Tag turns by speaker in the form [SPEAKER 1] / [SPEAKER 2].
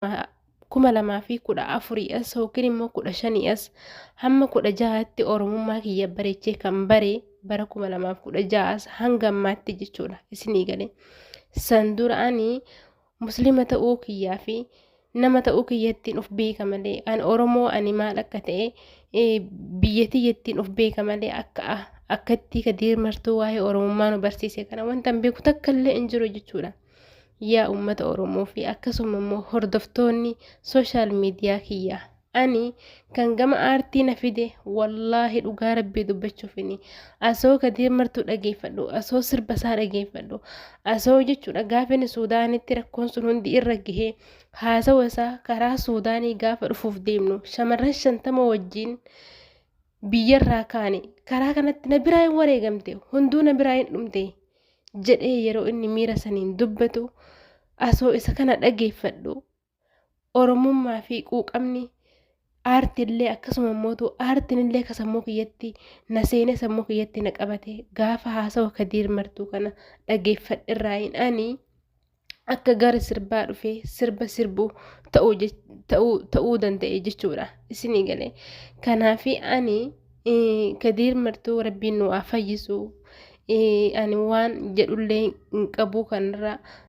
[SPEAKER 1] 2014 as yookiin immoo 15 as hamma 16tti Oromummaa kiyya bareechee kan bare bara 2016 as hanga ammaatti jechuudha, isinii galee. San dura ani Muslima ta'uu kiyyaa fi nama ta'uu kiyyattiin of beeka malee, ani Oromoo, ani maal akka ta'e biyya tiyyattiin of beeka malee, akka akkatti Kadiir Martuu waa'ee Oromummaa nu barsiise kana wanta hin beeku takka illee hin jiru jechuudha. Yaa uummata Oromoo fi akkasuma immoo hordoftoonni social media kiyyaa, ani kan gama aartii na fide, wallaahi dhugaa Rabbii dubbachuufini, asoo Kadiir Martuu dhageeffadhu, asoo sirba isaa dhageeffadhu, asoo jechuudha, gaafa inni Suudaanitti rakkoon sun hundi irra gahee haasawa isaa karaa Suudaanii gaafa dhufuuf deemnu shamarran 50 wajjin biyyarraa kaane, karaa kanatti na biraa hin wareegamte, hunduu na biraa hin dhumte jedhee yeroo inni miira saniin dubbatu asoo isa kana dhageeffadhu, Oromummaa fi quuqamni aartiillee akkasuma immootu aartiinillee ka sammuu kiyyatti na seenee sammuu kiyyatti na qabate gaafa haasawa Kadiir Martuu kana dhageeffadherraayin ani akka gara sirbaa dhufee sirba sirbu ta'uu danda'e jechuudha, isinii galee. Kanaafi ani Kadiir Martuu Rabbiin nu haa fayyisu, ani waan jedhullee hin qabu kanarra.